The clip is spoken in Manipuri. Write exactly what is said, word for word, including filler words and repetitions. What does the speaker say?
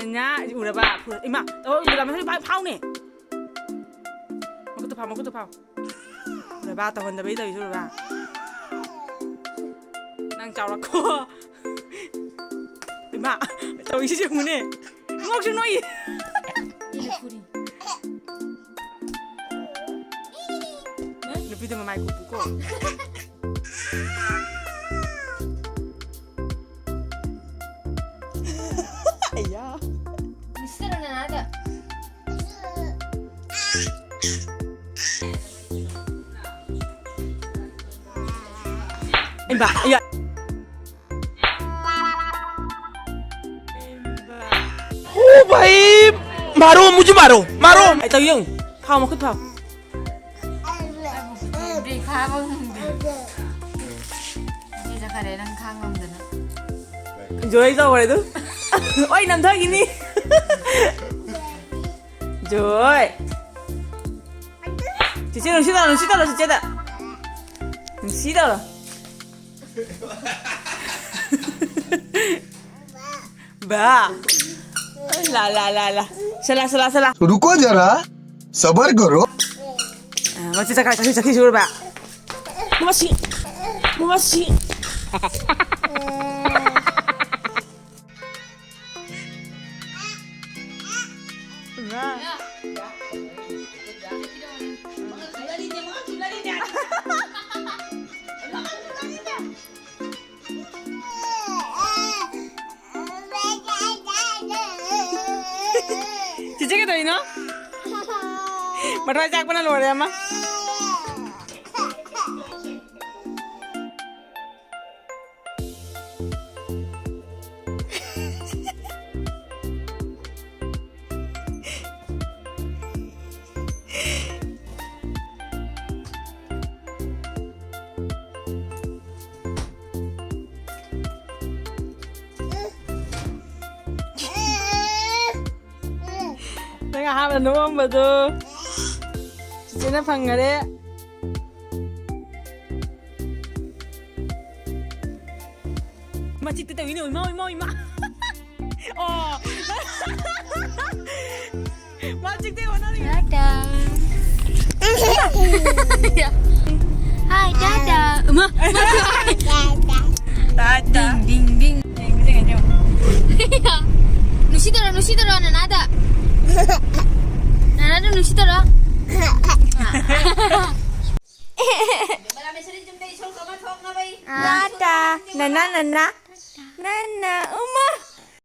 ꯅ ꯎꯔꯕ? ꯐꯨ-, ꯏꯃꯥ, ꯇꯧ, ꯎꯔꯕ? ꯃꯁꯥ ꯐꯥꯎ-, ꯐꯥꯎꯅꯦ꯫ ꯃꯈꯨꯠꯇꯨ ꯐꯥꯎ, ꯃꯈꯨꯠꯇꯨ ꯐꯥꯎ꯫ ꯎꯔꯕ? ꯇꯧꯍꯟꯗꯕꯩ ꯇꯧꯔꯤꯁꯦ ꯎꯔꯕ? ꯅꯪ ꯆꯥꯎꯔꯛꯈꯣ꯫ ꯏꯃꯥ, ꯇꯧꯔꯤꯁꯤ ꯌꯦꯡꯉꯨꯅꯦ꯫ ꯅꯣꯛꯁꯨ ꯅꯣꯛꯏ꯫ ꯅꯨꯄꯤꯗꯣ ꯃꯃꯥꯏ ꯀꯨꯞꯄꯨꯀꯣ꯫ ꯑꯌꯥ꯫ ꯃꯤꯁꯇꯔ ꯅꯅꯥꯗ꯫ ꯏꯃꯥ, ꯑꯌꯥ꯫ ओ भाई, मारो, मुझे मारो, मारो। ꯑꯩ ꯇꯧ ꯌꯦꯡꯉꯨ꯫ ꯐꯥꯎ, ꯃꯈꯨꯠ ꯐꯥꯎ꯫ ꯈꯥꯕ ꯉꯝꯗꯦ꯫ ꯁꯤ ꯆꯠꯈꯔꯦ, ꯅꯪ ꯈꯥꯡ ꯉꯝꯗꯅ꯫ ꯖꯣꯏ ꯇꯧꯈ꯭ꯔꯦ ꯑꯗꯨ꯫ ꯑꯣꯏ, ꯅꯝꯊꯈꯤꯅꯤ꯫ ꯖꯣꯏ꯫ ꯆꯤꯆꯦ, ꯅꯨꯡꯁꯤ ꯇꯧꯔꯣ, ꯅꯨꯡꯁꯤ ꯇꯧꯔꯣ, ꯆꯤꯆꯦꯗ꯫ ꯅꯨꯡꯁꯤ ꯇꯧꯔꯣ꯫ ꯕꯥ꯫ ꯂꯥ, ꯂꯥ, ꯂꯥ, ꯂꯥ꯫ Salah, Salah, Salah. रुको जरा, सबर करो। ꯑ, ꯃꯁꯤ ꯆꯠꯈ꯭ꯔꯦ, ꯆꯠꯈꯤ, ꯆꯠꯈꯤ, ꯁꯨꯔꯕ꯫ ꯃꯁꯤ, ꯃꯁꯤ꯫ ꯏꯃꯥ꯫ ꯆꯤꯆꯦ ꯀꯩꯗꯧꯔꯤꯅꯣ? ꯃꯊ꯭ꯋꯥꯏ ꯆꯥꯛꯄꯅ ꯂꯣꯏꯔꯦ ꯑꯃ꯫ ꯅꯪ ꯑꯍꯥꯟꯕ ꯅꯣꯛꯑꯝꯕꯗꯣ ꯆꯤꯆꯦꯅ ꯐꯪꯉꯔꯦ꯫ ꯃꯆꯤꯠꯇ ꯇꯧꯏꯅꯦ, ꯏꯃꯥ, ꯏꯃꯥ, ꯏꯃꯥ꯫ ꯑꯣ꯫ ꯃꯥ ꯆꯤꯛꯇꯤ ꯑꯣꯟꯅꯔꯤ꯫ ꯇꯥꯇꯥ꯫ ꯍꯥꯏ, ꯇꯥꯇꯥ꯫ ꯑꯃ, ꯑꯃ꯫ ꯇꯥꯇꯥ꯫ ꯗꯤꯡ, ꯗꯤꯡ, ꯗꯤꯡ꯫ ꯅꯨꯡꯁꯤꯗꯔꯣ, ꯅꯨꯡꯁꯤꯗꯔꯣ, ꯅꯅꯥꯗ꯫ ꯅꯅꯥꯗ ꯅꯨꯡꯁꯤꯗꯔꯣ꯫ ꯇꯥꯇꯥ꯫ ꯅꯅꯥ, ꯅꯅꯥ꯫ ꯅꯅꯥ, ꯎꯃ꯫